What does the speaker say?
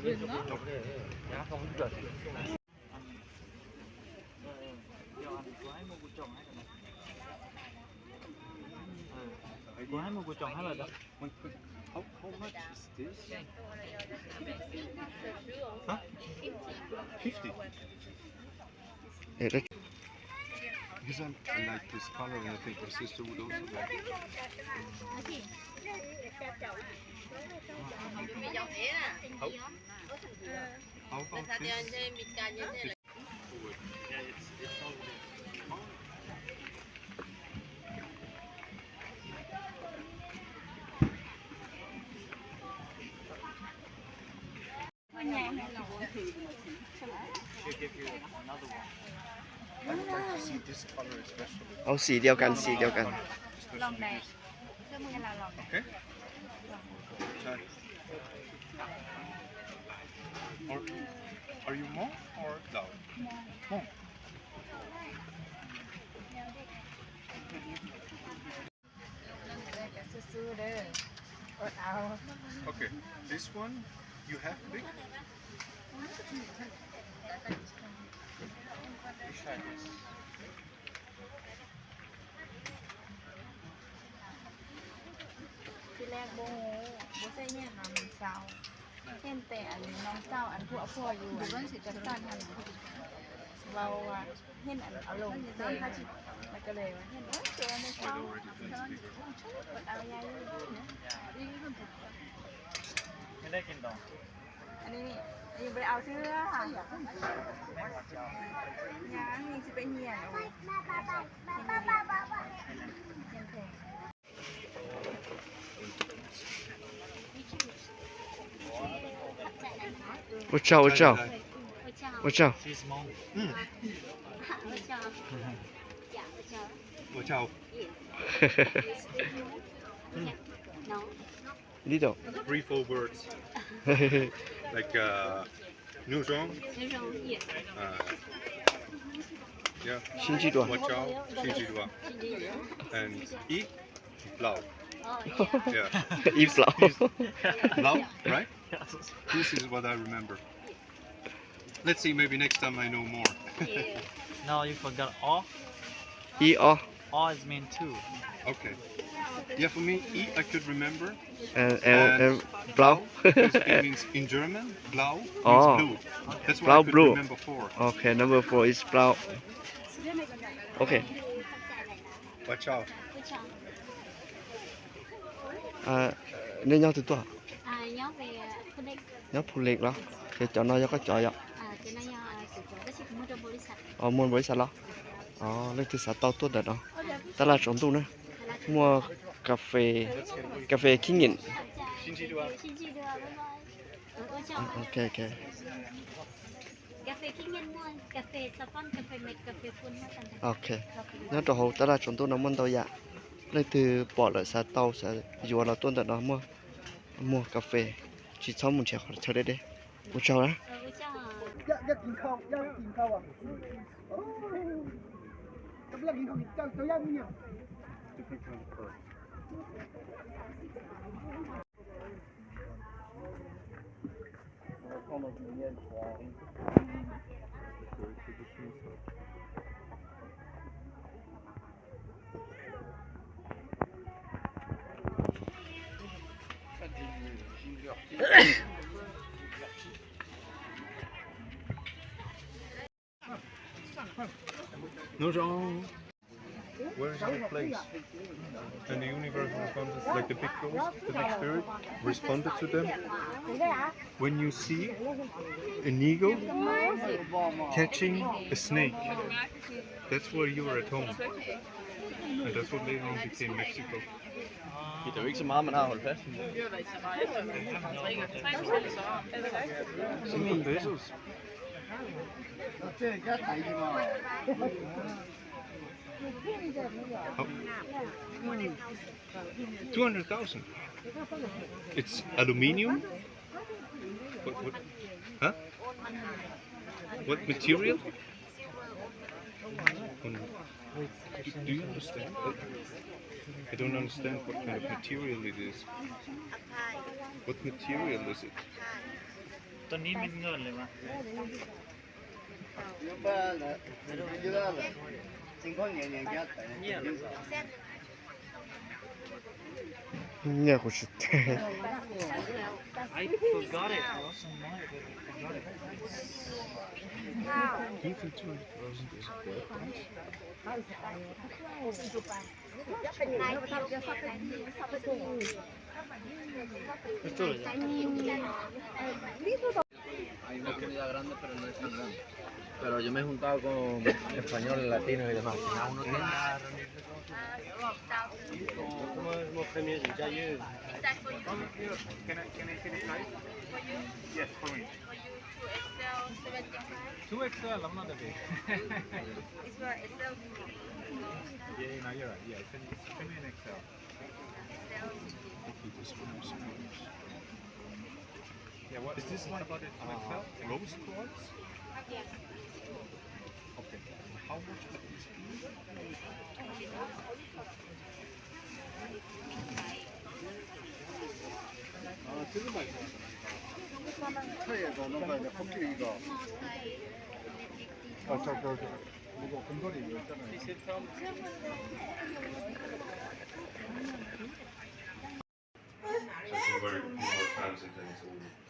Wait, wait. How, how much is this? Huh? Fifty. Because I'm, I like this color, and I think my sister would also like it. How, how about this? This, yeah, it's, it's all this. She give you another one. I would like to see this color especially. Âu, xì เดียวกัน สีเดียวกัน Color especially this. Okay? Try. Or, are you Hmong or Lao? Hmong. Okay, this one you have big? Tsis leej npoo, npoo xeeb nyiaj no nws xau. Nyiaj tes as nws noo xauj as phuaj phuaj yus cov xaj no. Vau, nyiaj as loo tes, mas ka le nyiaj tes nws xau. Au ya. Yus peb au xwb. Nyob ib tsis peb nyiaj. Ua tsaug, ua tsaug. Ua tsaug. Ua tsaug. Little. Three, four words. Like, uh, 牛肉. 牛肉, yes. Uh, yeah. 新鸡爪. Ua tsaug, 新鸡爪. And ib plaub. Oh, yeah. Yeah. Ib plaub. Plaub, right? This is what I remember. Let's see, maybe next time I know more. Yes. No, you forgot o. Ib ob. O is mean two. Okay. Yeah, for me, ib I could remember. And, and, and blau. Because it means in German, blau means blue. That's what I could remember four. Okay, number four is blau. Okay. Ua tsaug. Nej nyob twg tuaj? Nyob Phu Lem los? Ces cov no yog koj cov yom? Muaj npaum li cas los? Leej twg xav tau tuaj ntawm no. Tab laj tsaus ntuj na. Muaj cà phê, cà phê khib nyiam. Ok, ok. Ok. Nyob rau hauv tab laj tsaus ntuj no muaj ntau yam. Leej twg pom lawm xav tau xav yuav los tuaj ntawm no muaj, muag cà phê, tsis txhob mus nrhiav qhov chaw deb deb. Ua tsaug na. No wrong. Where is the place? And the universe responded, like the big ghost, the big spirit, responded to them. When you see an eagle catching a snake, that's where you are at home. And that's what later on became Mexico. De er ikke så meget, man har holdt fast i. Seven pesos. Two hundred thousand. It's aluminium? What, what? Huh? What material? Do, do you understand? I don't understand what kind of material it is. What material is it? Ni me nka le va. Nyiaj kuv tsis teg. I forgot it. Wow. Hay una comunidad grande, pero no es tan grande. Pero yo me he juntado con españoles, latinos y demás. Al final uno tiene la reunión. Can I, can I, can I type? Yes, for me. For you, two X L, seventy-five. Two X L, I'm not that big. It's for X L. Yeah, no, you're right. Yeah, send, send me an X L. X L. Thank you. This one is Yeah, what, is this like, uh, rose quartz? Yes. Okay. How much is this? Somebody more times than it's over.